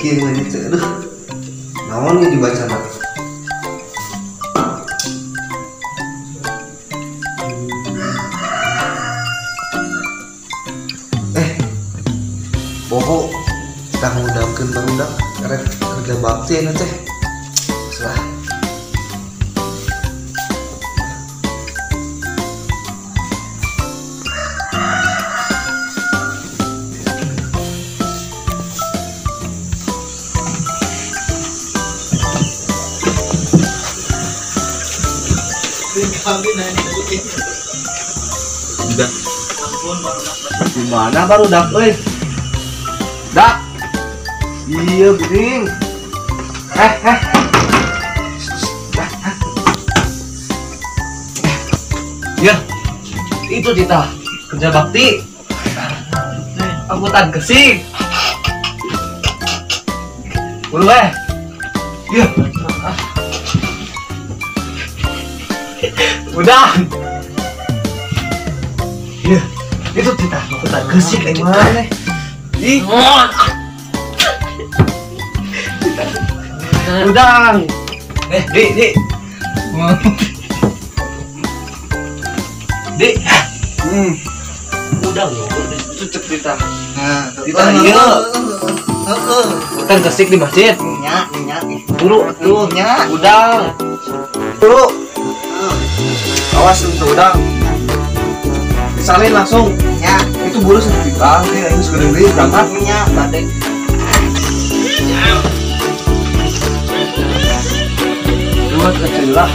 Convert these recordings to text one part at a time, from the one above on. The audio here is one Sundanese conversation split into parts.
Kieu ngeunyit teh aduh. Naon ieu dibacana? Poho kita ngundangkeun barudak rek kerja bakti ayeuna teh. Salah. Udah. Di mana barudak euy? Dak. Iya, geuning. Ya. Itu Tita, kerja bakti. Angkutan kesik. Buru eh. Iya. Udah. Iya, itu Tita, angkutan kesik gimana? Ih. Udang. Di. Di. Udang itu cek Tita. Nah, Tita ieu. Heeh. Utang kesik di masjid. Nya, nya. Buru atuh. Nya. Udang. Buru. Awas untuk udang. Disalin langsung. Nya. Itu buru seperti Tita, ini aing geus deui berangkat. Nya, bade. Dua kecil lah.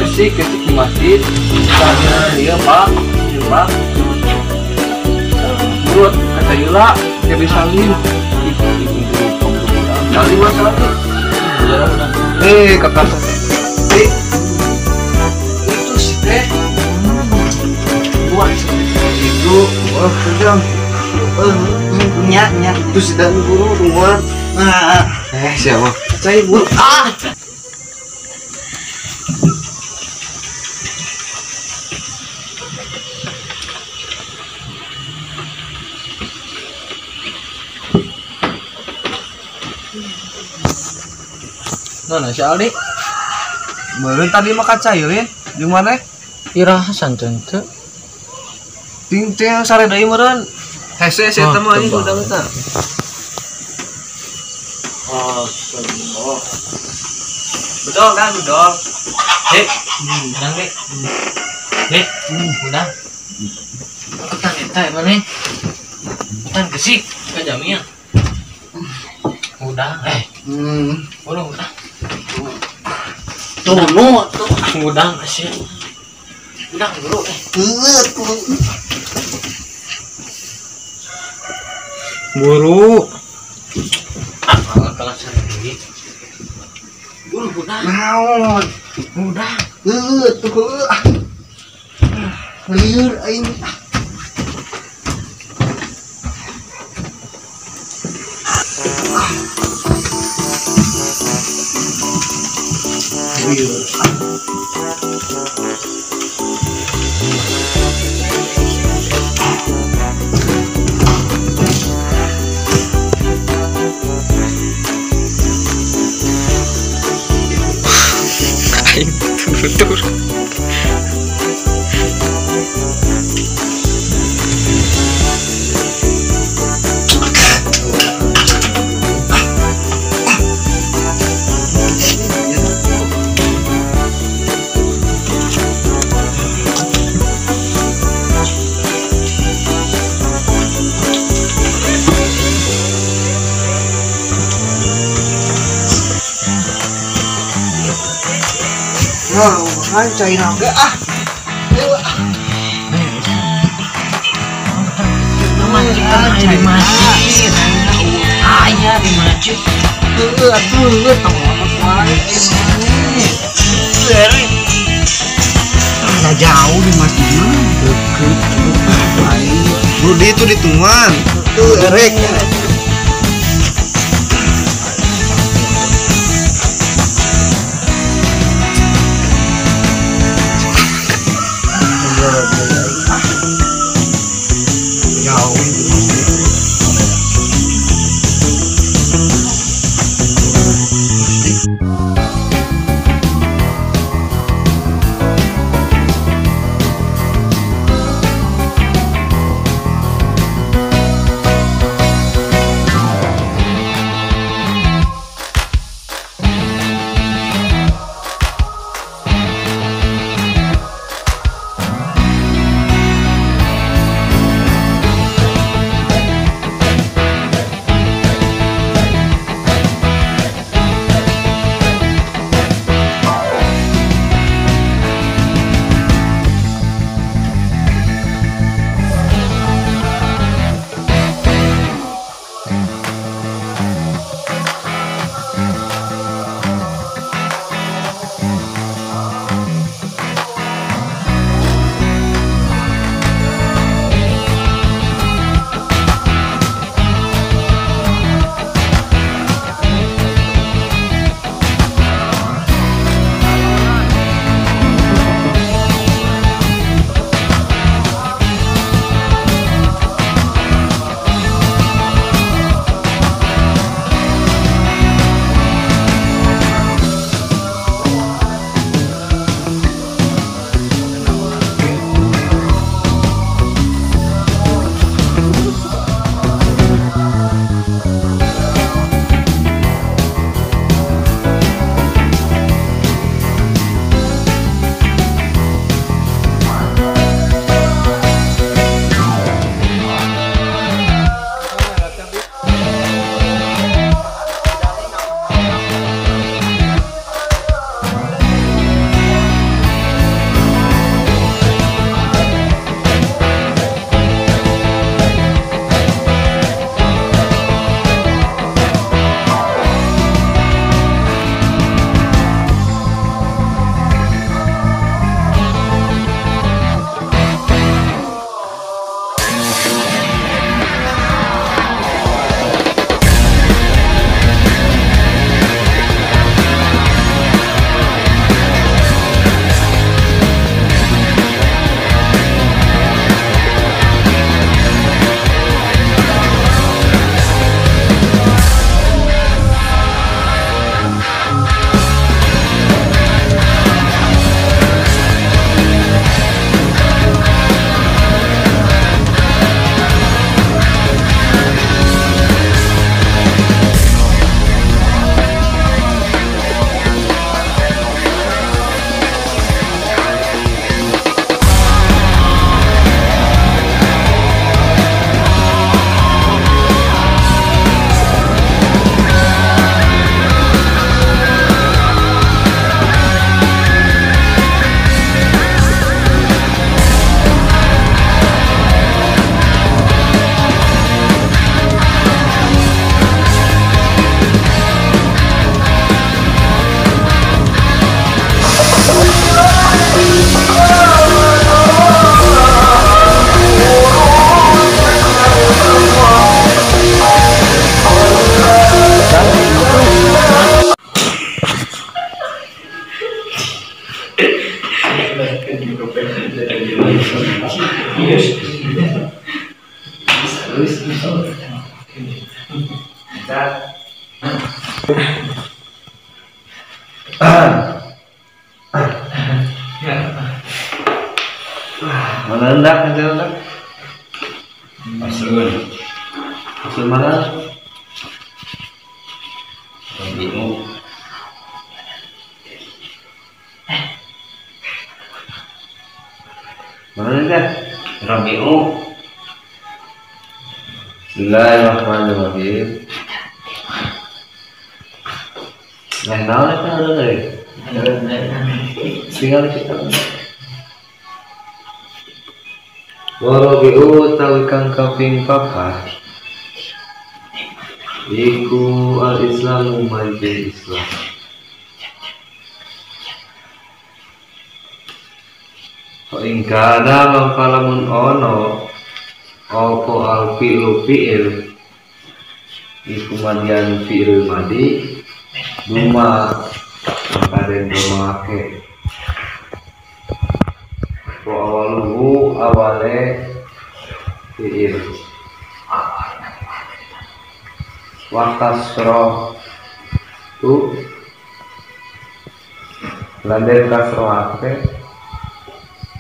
Kesik di masjid. Tanya dia pak, dia pak. Burut kata Yula, dia bisa salin. Salin masalah tuh. Kakak. Itu sih teh. Wah, itu, wah, kejam. Nya, nya. Itu sedang guru tungguan. Nah, siapa? Saya buru. Ah. Nah, si Aldi. Meureun tadi mah kacairin, jeung maneh? Iraha santen teu. Ting teh sare deui meureun. Hese si eta mah anjing udang eta. Oh, oh. Bedol kan, bedol. Dek, udang dek. Dek, udang. Angkutan eta maneh. Angkutan gesik ka jamia. Udang, Udah, udah. Tuh, nu, tuh. Udang sih. Udang dulu, Buru. Ah, kelas sendiri. Buru, udang. Naon? Udang. Tuh. Liur aing. Liur. Aing turun. Nah, makan cair oge ah. Di masjid. Aya di masjid. Heueuh atuh heueuh tong wae. Nggak jauh di masjid mah. Deket. Budi itu ditungan. Tuh erek. Jauh. Mana hendak hendak? Hasil. Hasil mana? Bingung. Mana hendak? Rabiu. Bismillahirrahmanirrahim. Nah, naon eta euy? Tinggal kita. Warabi'u utawi kang kaping papat iku al-Islamu manjing Islam. Fa ing kana mangka lamun ono apa al fi'lu fi'il iku madian fi'il madi duma maka den domake wa awaluhu awale fi'il wa kasroh tu lan den kasrohake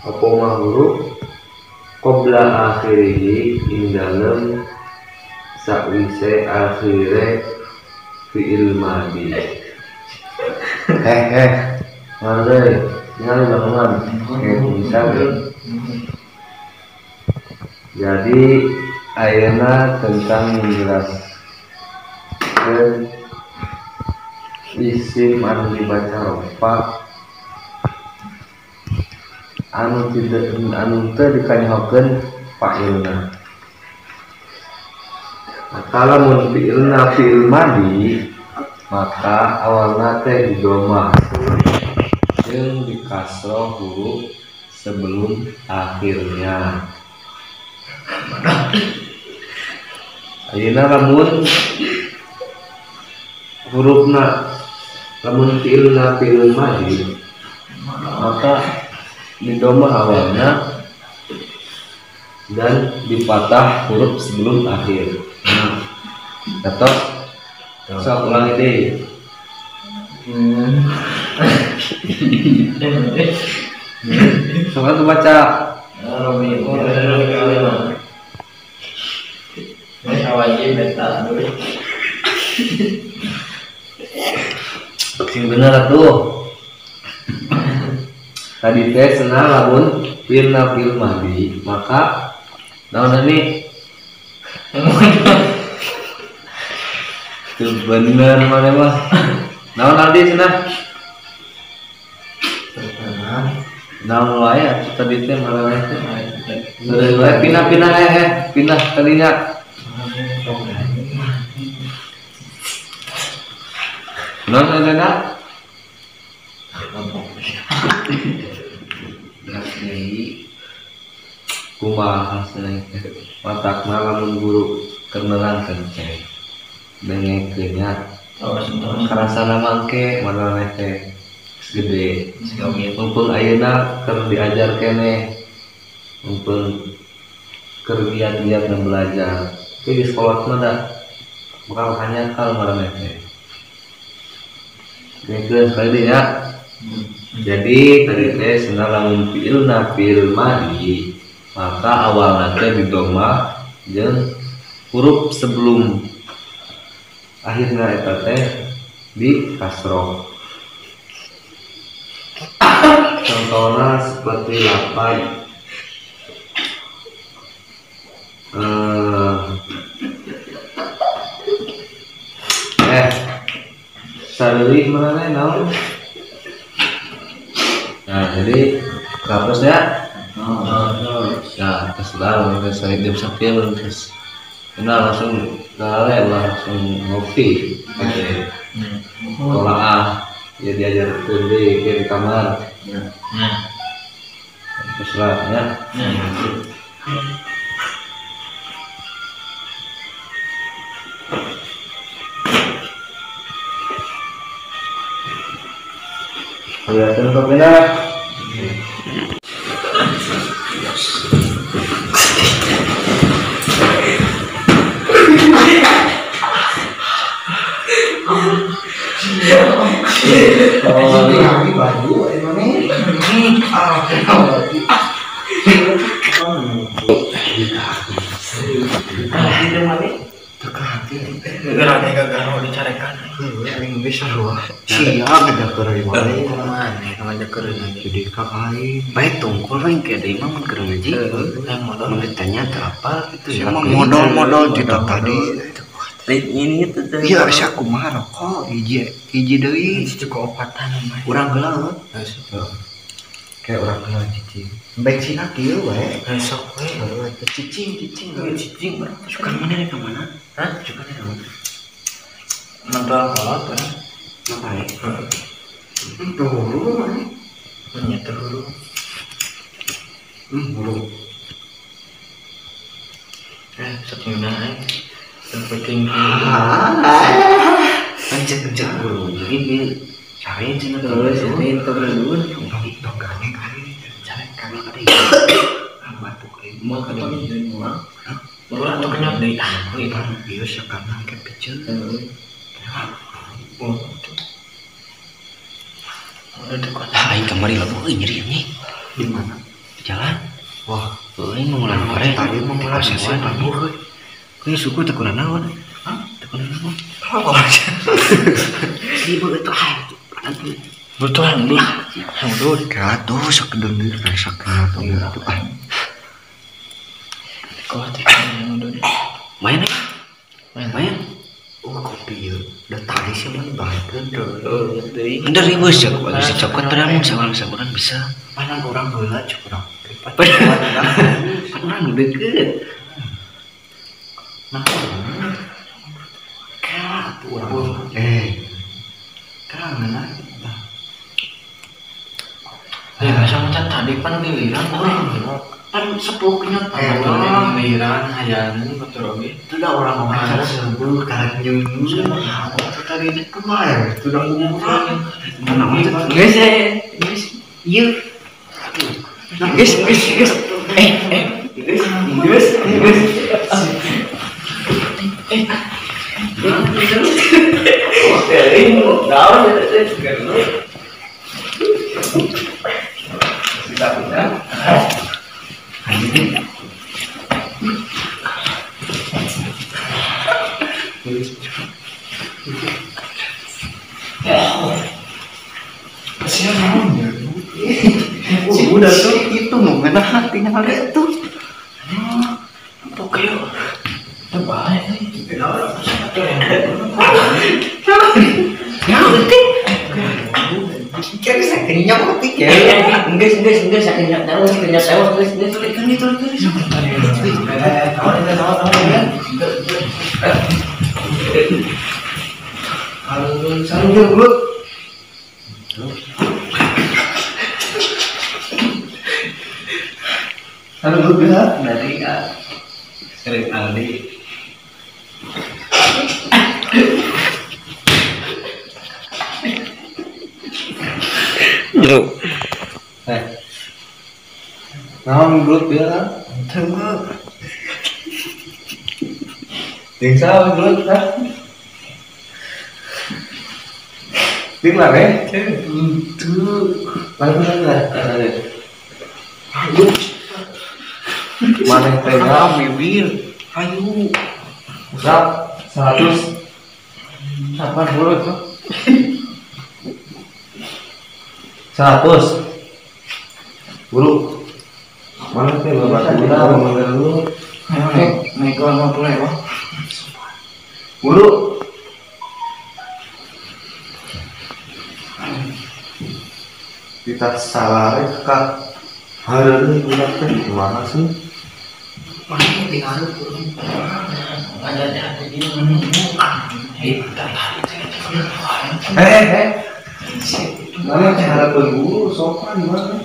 apa huruf qabla akhirihi ing dalem sakwise akhire fi'il madi. Mari tinggal bangunan bisa. Jadi ayeuna tentang menjelaskan isim anu dibaca rofa anu tidak anu teu dikanyahokeun fa'ilna. Maka lamun fi'ilna fi'il madi maka awalna teh didomah jeung dikasroh huruf sebelum akhirnya. Ayeuna lamun hurufna lamun fi'ilna fi'il madi maka didomah awalnya dan dipatah huruf sebelum akhir. Nah, atau sok ulangi deh. Sok atuh baca. Sing bener atuh. Tadi teh cenah lamun fi'ilna fi'il madi maka naon ini? Itu bener mana mah. Naon tadi cenah? Naon wae atuh tadi teh maraneh teh. Deui wae pindah-pindah pindah tadinya. Naon tadina? Kumaha cenah teh matakna lamun guru keur nerangkeun teh dengekeun nya karasana mangke maraneh teh gede mumpung ayeuna keur diajar keneh mumpung keur giat-giatna belajar tapi di sekolah mah da bakal hanyakal maraneh teh dengekeun sekali deui nya. Jadi tadi teh cenah lamun fi'ilna fi'il madi maka awalna teh didomah jeung huruf sebelum akhirna eta teh di kasroh. Contohnya seperti lapan sareuih mana naon. Nah, jadi kapus ya. Nah, terus lah, saya jam sakieu terus. Nah, langsung lale langsung ngopi. Oke. Tolaah ya diajarkeun deui di kamar. Nah. Terus lah ya. Kelihatan kok benar. Itu mana? Gara gara dicarekan. Aing geus sarua. Sia ngajakeun ari mana? Mana ngajakeun jadi ka aing. Bae tungkul we ke deui mah mun keur ngaji. Mun ditanya teu apal kitu ya. Modal-modal kita tadi. Ini tuh. Iya, sia kumaha rokok hiji hiji deui. Cukup opatan mah. Urang heula. Kayak urang heula cicing. Baik sina kieu we. Sok we. Cicing cicing. Cicing barang. Sukan mana rek ka mana? Hah? Sukan rek ka mana? Nonton kolot kan? Ngapain? Turu mana? Nya turu. Buru. Sok ngeunah aing. Penting. Pencet-pencet buru. Jadi bi cariin cenah terus cariin terus. Tong gane aing. Cariin kada batuk aing. Mau ketemu jeung urang. Baru atuh kenyot deui ah. Ieu sakarna ke piceun. Oh. Ah, aing kamari labuh euy nyeri anjing. Di mana? Di jalan. Wah, euy mengulang kore. Tadi mengulang sesuai labuh euy. Kuy suku teu kuna naon. Hah? Teu kuna naon. Si beuh itu ah. Betul hang dul. Hang dul. Katuh sakedeung rasa kena tuh ah. Kok teh hang dul. Main eh? Main. Oh, kopi ya. Udah tadi sih mana bahagia deui. Anda ribut sih, aku bisa cokot padahal mun saurang-sauran bisa. Mana orang heula cuk urang. Pan urang deket. Nah, kira atuh urang. Kira ngeunah. Ya masa macan tadi pan giliran urang. Pan sepuh kenyot giliran hayangan batur oge. Itu dah orang ngomong cara sebuh karek nyung. Itu tadi teh kumaha itu dah urang. Geus geus. Ieu. Geus geus geus. Geus geus geus. Naon teh kita punya. Udah tuh itu mau ngena hatinya kali itu. Pokoknya terbaik nih. Ya penting. Kira sakinya putih ya. Enggak sakinya tahu, sakinya tahu, enggak tulikan itu tulis. Kalau sarung lu. Halo juga dari Sering Aldi. Bro. Naon grup ya? Tunggu. Jeung saha grup tah? Jeung lah Itu. Lagu lah. Ayo. Maneh teh bibir. Ayo. Usap 180 tuh. 100. Buru. Mana teh bapak gula ngomong dulu. Naik naik ke 50 ya, Bang. Buru. Kita salare ka hareun budak teh gimana sih? Mana tinggal turun. Ada ada di mana? Eh. Mana cara guru sopan gimana?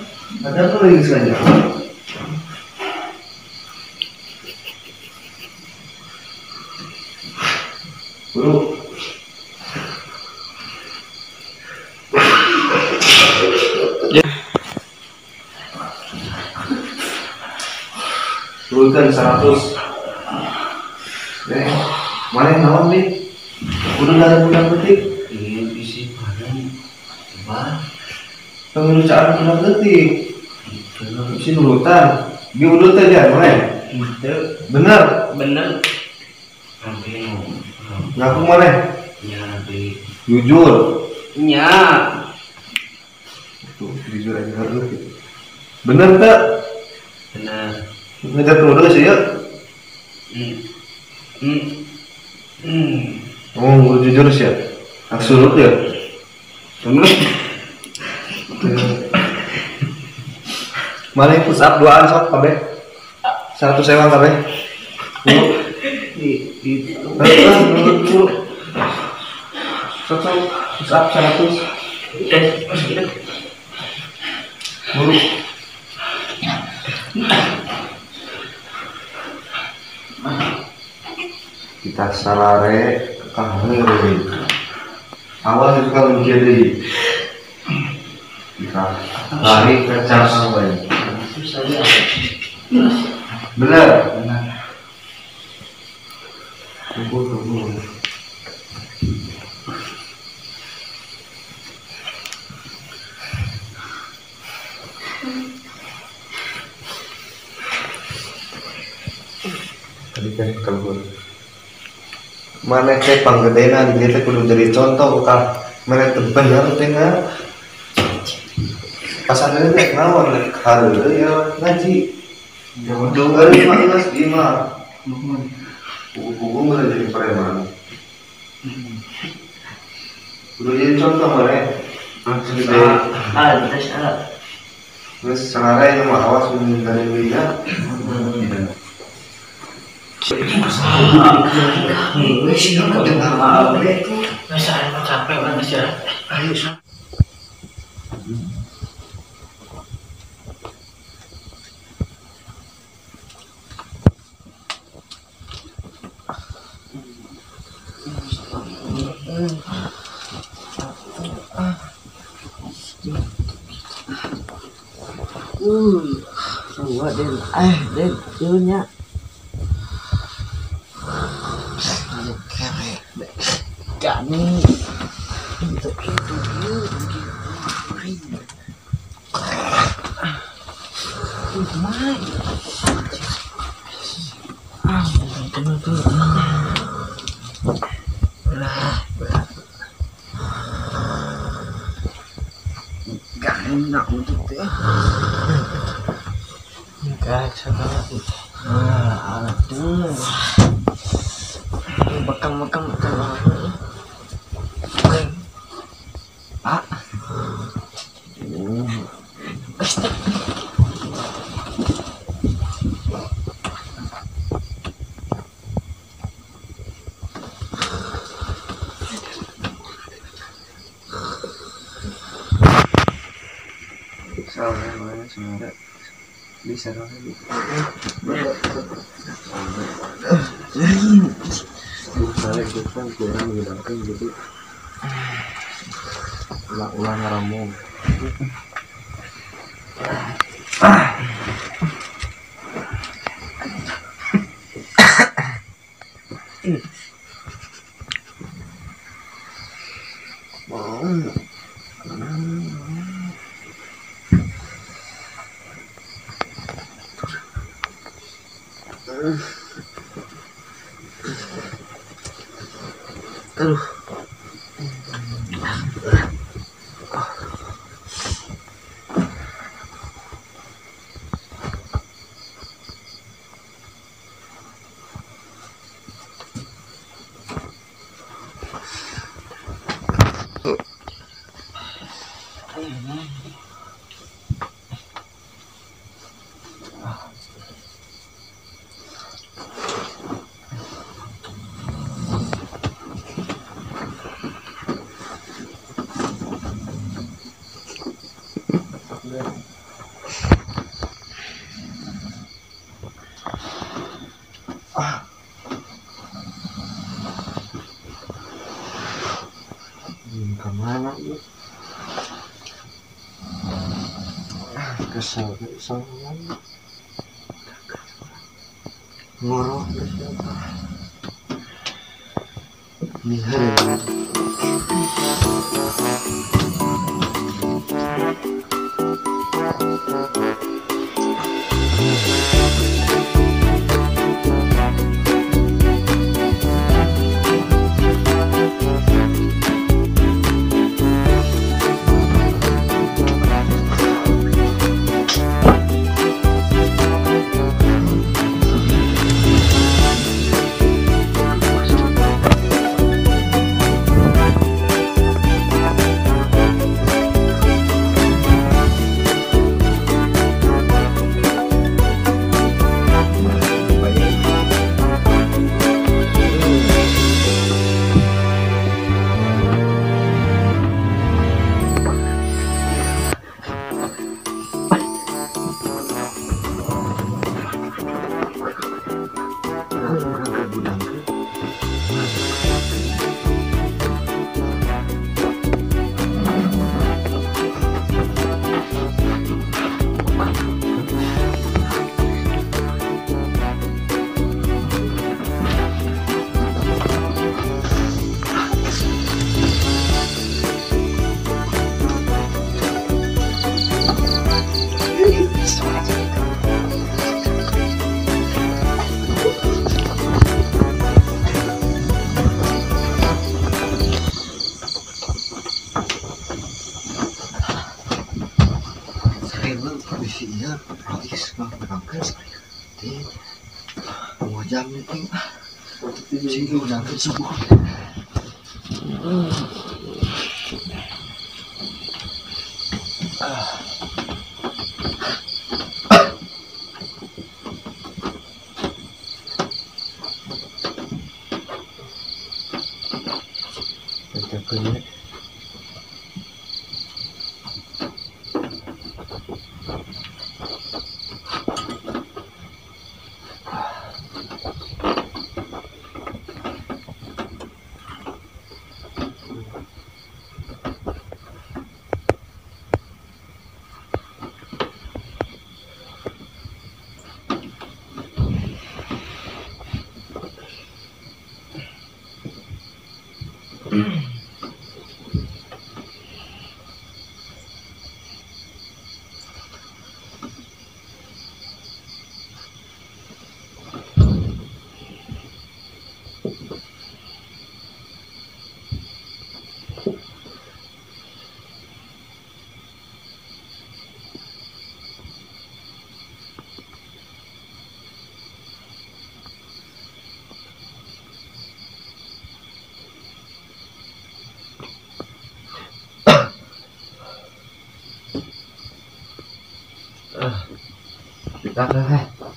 Ada tuh lagi saja. Guru. Turunkan 100. Mana yang naon nih? Kudu ada budak detik. Iya, isi badan. Coba. Pengerucaan budak detik. Isi nurutan. Diudut teh dia mana? Itu. Bener. Bener. Sampai ngaku mana? Ya, Abi. Jujur. Nya. Tuh, jujur aja harus gitu. Bener tak? Bener. Ngejar terus ya? Oh, jujur sih ya? Absolut ya? Bener. Mana yang push up duaan sok kabeh? 100 ewang kabeh. Sok sok push up 100. Buru. Kita salare kaheureuy. Awas itu kalau jadi kita lari ke cabang lain. Benar. Benar. Tunggu tunggu. Tadi kan kalau mana teh panggedena di dieu teh kudu jadi contoh ka mana teh bener teh nga pasarnya teh naon rek hareureuy ya ngaji jodoh euy mah geus ieu mah buku-buku mah jadi preman kudu jadi contoh mana gede ah terus ah geus salare ieu mah awas mun dari liga. Capek banget ya. Ayo. Semua den, den, nya. Kami untuk itu bekam-bekam Pak. Soalnya mana sebenarnya bisa lagi. Balik depan kurang menghilangkan jadi ulang-ulang ngeramu. Aduh. Kemana ya? Kesel kesel ngorok siapa? Nih. Mau jam meeting ah. Sing udah subuh.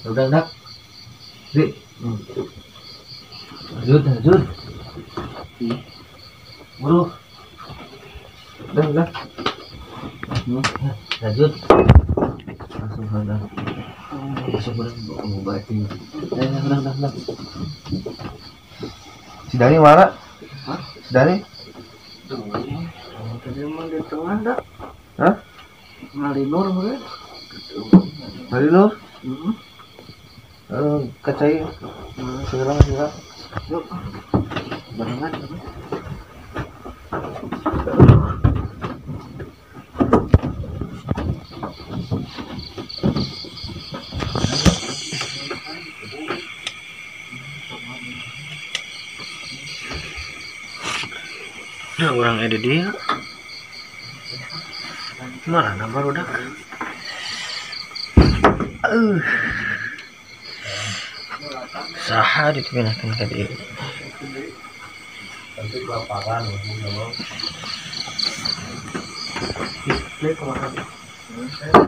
Udah, udah. Di. Lanjut, lanjut. Buru. Udah, udah. Lanjut. Langsung udah. Langsung udah mau batin. Udah, udah, udah. Si Dani mana? Hah? Si Dani? Tadi emang di tengah dah. Hah? Ngalinur mungkin. Ngalinur? Kacai. Segera, segera. Yuk. Barengan. Nah, orang ada dia. Mana baru dah. Saha dipindahkan ke dia. Nanti kelaparan ngomong. Ini kemana?